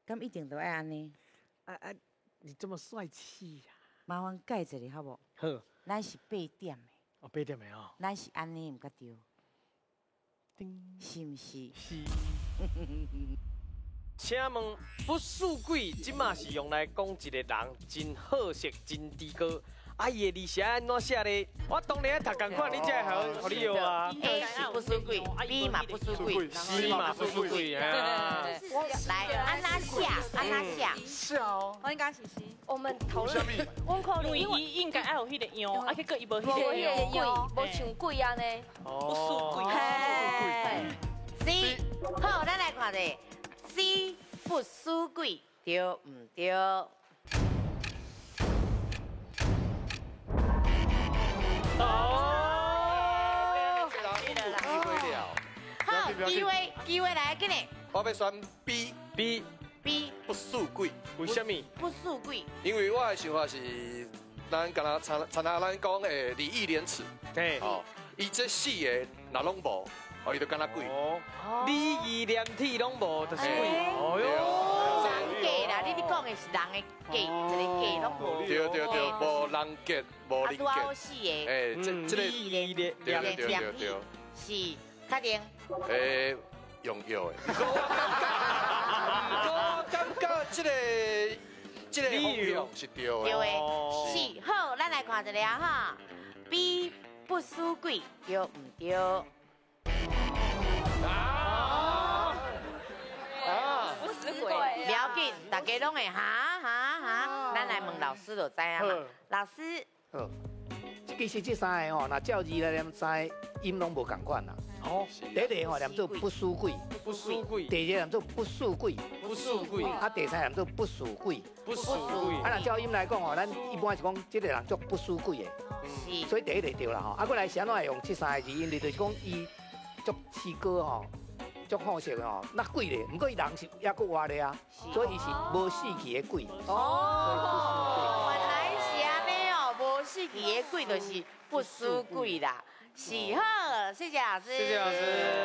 敢一定都愛按呢？啊啊！你這麼帥氣呀！麻煩改一下好無？好。咱是八點的。哦，八點的哦。咱是按呢毋較對。叮。是毋是？是。請問不輸鬼，這馬是用來講一個人真好色、真豬哥。啊，伊的字是按怎寫咧？我當然愛讀仝款，你才會予你藥啊。 A 是不輸鬼，B 嘛不輸鬼，C 嘛不輸鬼啊。來，按怎寫？按怎寫？是哦。我應該是 C。我們討論，阮可能因為伊應該愛有彼個樣，啊，結果伊無彼個樣，無像鬼按呢。不輸鬼。 C，好，咱來看者 C 不輸鬼，對毋對？哦，好，機會機會來，緊嘞。我欲選 B B B 不輸鬼，為啥物？不輸鬼，因為我的想法是，咱敢若參參像咱講的禮義廉恥，對，哦，伊這四个若攏無，哦，伊就敢若鬼。哦，禮義廉恥攏無，就是鬼。哦喲，人格啦，你講的是人的格，一个格攏無。對對對，無人格，無人格。啊，拄好四个。欸，這這個禮義廉對對對對對，是確定。欸，用藥的。我感覺這個方向是對的。對的，是好，咱來看一下哈。B 不輸鬼，對毋對？啊啊！不死鬼，不要緊，大家攏會哈哈哈。咱來問老師就知影嘛。老師，好，其實這三个吼，若照字來念，三个音攏無仝款啦。哦，第一個吼念做不輸鬼，不輸鬼；第二個念做不輸鬼，不輸鬼。啊，第三個念做不輸鬼，不輸鬼。啊，若照音來講吼，咱一般是講這個人足不輸鬼的，是。所以第一個對啦吼。啊，過來是按怎會用這三個字？因為就是講伊足痴歌吼，足好色的吼，那鬼咧，毋過伊人是猶閣活咧啊，所以伊是無死去的鬼。哦，原來是按呢哦，無死去的鬼就是不輸鬼啦。是好，謝謝老師。謝謝老師。